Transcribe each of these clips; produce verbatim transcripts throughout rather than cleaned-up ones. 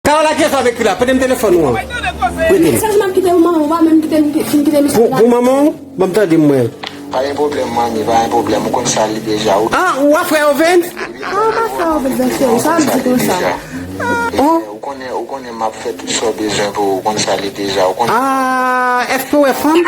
Kawola, kiyès w ap ekri la? Prete m telefòn ou an. Prete m. Sa, m ap kite pou manman, ou pa menm kite m, fin kite misye la. Pou manman w? Ban m tande m, mwen. Pa gen pwoblèm, manmi, pa gen pwoblèm. Ou konn sa l ye deja. Ou... Ah, ou a frè Ovens? Ah, ou pa frè Ovens, cheri. Sa w ap di konsa? Ou konnen, ou konnen m ap fè tout sa w bezwen pou ou, ou konn sa l ye deja. Ou konnen. Ah, èske w wè fanm?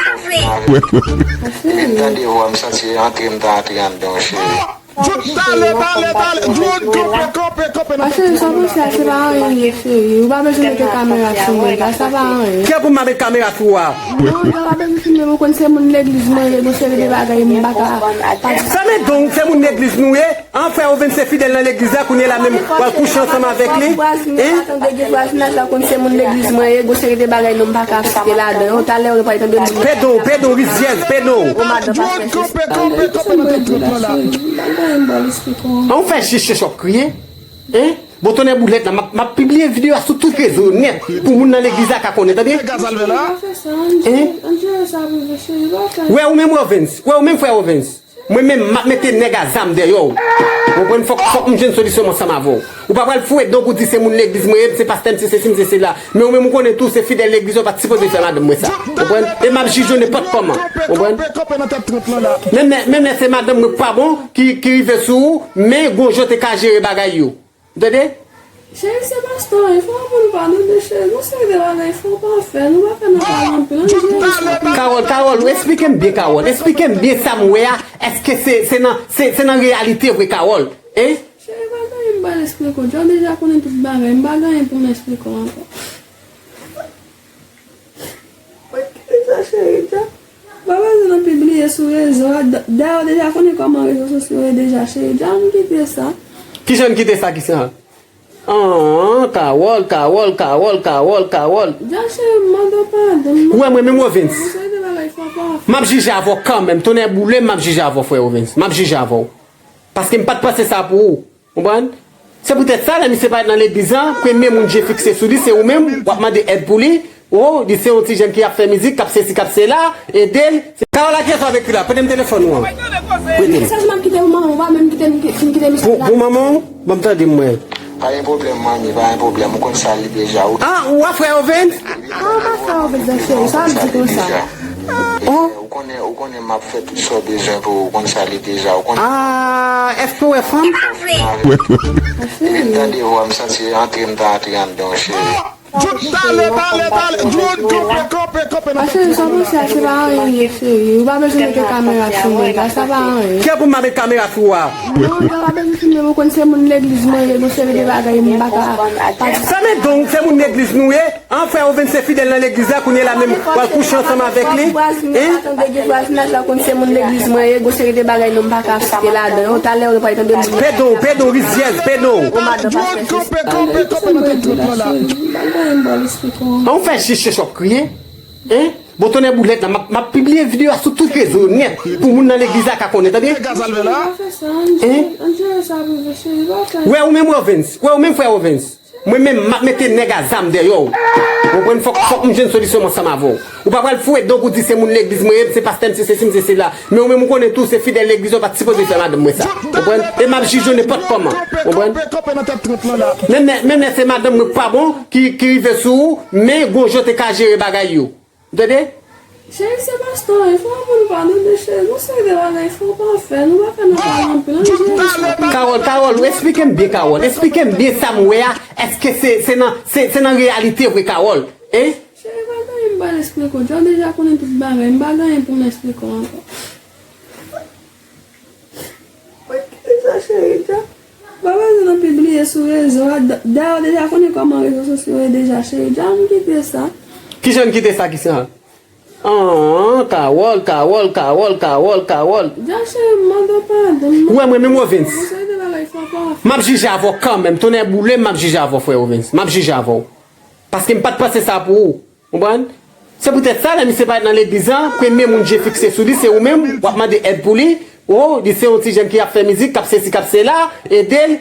Depi m tande vwa, m santi antre, m ta antre anndan, cheri. Jude, talè, talè, talè. Jude, kanpe, kanpe, kanpe nan tèt. Cheri, sa w panse a, se pa anyen vre, cheri. Ou pa bezwen mete kamera sou mwen, sa, sa pa anyen. Kè pou m pa met kamera sou ou a? Non, ou pa bezwen filme m, ou konn se moun legliz mwen ye, gon seri de bagay m pa ka pase. Fèmen don w, se moun legliz nou ye. An, frè Ovens se fidèl nan legliz la, kounye la menm w al kouche ansanm avèk li. Hein? Vwazinaj la, konn se moun legliz mwen ye, gon seri de bagay non m pa ka site ladan yo. Talè ou pral tande moun. Pè don w, pè don w, rizyèz, pè don w. Ou madan pastè. An, ou fè jis chèch w ap kriye. Hein? Bon, tonnè boulèt la, m ap, m ap pibliye videyo a sou tout rezo yo nèt pou moun nan legliz la ka konnen, tande? Hein? Wè ou menm, Ovens. Wè ou menm, frè Ovens. Mwen menm, m ap mete nèg a zam dèyè w. Ou konprann? Fòk, fòk m jwenn solisyon m ansanm avè w. Ou pa pral foure don w pou di se moun legliz mwen ye, se pastè m, se sesi, m se sela. Men ou menm ou konnen tou, se fidèl legliz ou, pa t sipoze fè madanm mwen sa. Ou konprann? E m ap jije w nenpòt kòman. Ou konprann? Menm lè, menm lè se madanm mwen k pa bon, ki, ki rive sou ou, men gon jan w te ka jere bagay yo. Ou tande? Cheri, se pastè w ye, fò w ban nou padone, cheri. Gon seri de bagay fò w pa fè, nou pa fè nan pale anpil, ann jere sa. Kawòl, Kawòl, ou esplike m byen, Kawòl. Esplike m byen sa m wè a. Èske se, se nan, se, se nan reyalite vre, Kawòl? Hein? Cheri, pa gen anyen m pral esplike w. Dja w deja konnen tout bagay. M pa gen anyen pou m esplike w ankò. Mwen kite sa, cheri, dja. Pa bezwen nan pibliye sou rezo a. Dayè, w deja konnen kòman rezo sosyo ye deja, cheri, dja, ann kite sa. Kijan n kite sa, kisa? An, Kawòl, Kawòl, Kawòl, Kawòl, Kawòl, Kawòl. Dja, cheri, m mande w padon. Ou wè mwen menm, Ovens? M ap jije avè w kanmenm. Tonnè boule m, m ap jije avè w, frè Ovens. M ap jije avè w. Paske m pa t panse sa pou ou. Konprann? Se poutèt sa, lè misye parèt nan legliz la, premye moun je fikse sou li, se ou menm, w ap mande èd pou li. O, li se yon ti jèn ki ap fè mizik, k ap sesi, k ap sela, ede l. Kawola, kiyès w ap ekri la? Prete m telefòn ou an. Prete m. Sa, m ap kite pou manman, ou pa menm kite m, fin kite misye la. Pou manman w? Ban m tande m, mwen. Pa gen pwoblèm, manmi, pa gen pwoblèm. Ou konn sa l ye deja. Ah, ou a frè Ovens? Ah, ou pa frè Ovens, cheri. Sa w ap di konsa? Ou konnen, ou konnen m ap fè tout sa w bezwen pou ou, ou konn sa l ye deja, ou konnen. Ah, èske w wè fanm? Depi m tande vwa, m santi antre, m ta antre anndan, cheri. Jude, talè, talè, talè. Jude, kanpe, kanpe, kanpe nan tèt. Cheri, sa w panse a, se pa anyen vre, cheri. Ou pa bezwen mete kamera sou mwen, sa, sa pa anyen. Kè pou m pa met kamera sou ou a? Non, ou pa bezwen filme m, ou konn se moun legliz mwen ye, gon seri de bagay m pa ka pase. Fèmen don w, se moun legliz nou ye. An, frè Ovens se fidèl nan legliz la, kounye la menm w al kouche ansanm avèk li. Hein? Vwazinaj la, konn se moun legliz mwen ye, gon seri de bagay non m pa ka site ladan yo. Talè ou pral tande moun. Pè don w, pè don w, rizyèz, pè don w. Ou madan pastè. An, ou fè jis chèch w ap kriye. Hein? Bon, tonnè boulèt la, m ap, m ap pibliye videyo a sou tout rezo yo nèt pou moun nan legliz la ka konnen, tande? Hein? Wè ou menm, Ovens. Wè ou menm, frè Ovens. Mwen menm, m ap mete nèg a zam dèyè w. Ou konprann? Fòk, fòk m jwenn solisyon m ansanm avè w. Ou pa pral foure don w pou di se moun legliz mwen ye, se pastè m, se sesi, m se sela. Men ou menm ou konnen tou, se fidèl legliz ou, pa t sipoze fè madanm mwen sa. Ou konprann? E m ap jije w nenpòt kòman. Ou konprann? Menm lè, menm lè se madanm mwen k pa bon, ki, ki rive sou ou, men gon jan w te ka jere bagay yo. Ou tande? Cheri, se pastè w ye, fò w ban nou padone, cheri. Gon seri de bagay fò w pa fè, nou pa fè nan pale anpil, ann jere sa. Kawòl, Kawòl, ou esplike m byen, Kawòl. Esplike m byen sa m wè a. Èske se, se nan, se, se nan reyalite vre, Kawòl? Hein? Cheri, pa gen anyen m pral esplike w. Dja w deja konnen tout bagay. M pa gen anyen pou m esplike w ankò. Mwen kite sa, cheri, dja. Pa bezwen nan pibliye sou rezo a. Dayè, w deja konnen kòman rezo sosyo ye deja, cheri, dja, ann kite sa. Kijan n kite sa, kisa? An, Kawòl, Kawòl, Kawòl, Kawòl, Kawòl. Dja, cheri, m mande w padon. Ou wè mwen menm, Ovens. M ap jije avè w kanmenm. Tonnè boule m, m ap jije avè w, frè Ovens. M ap jije avè w. Paske m pa t panse sa pou ou. Konprann? Se poutèt sa, lè misye parèt nan legliz la, premye moun je fikse sou li, se ou menm, w ap mande èd pou li. O, li se yon ti jèn ki ap fè mizik, k ap sesi, k ap sela, ede l.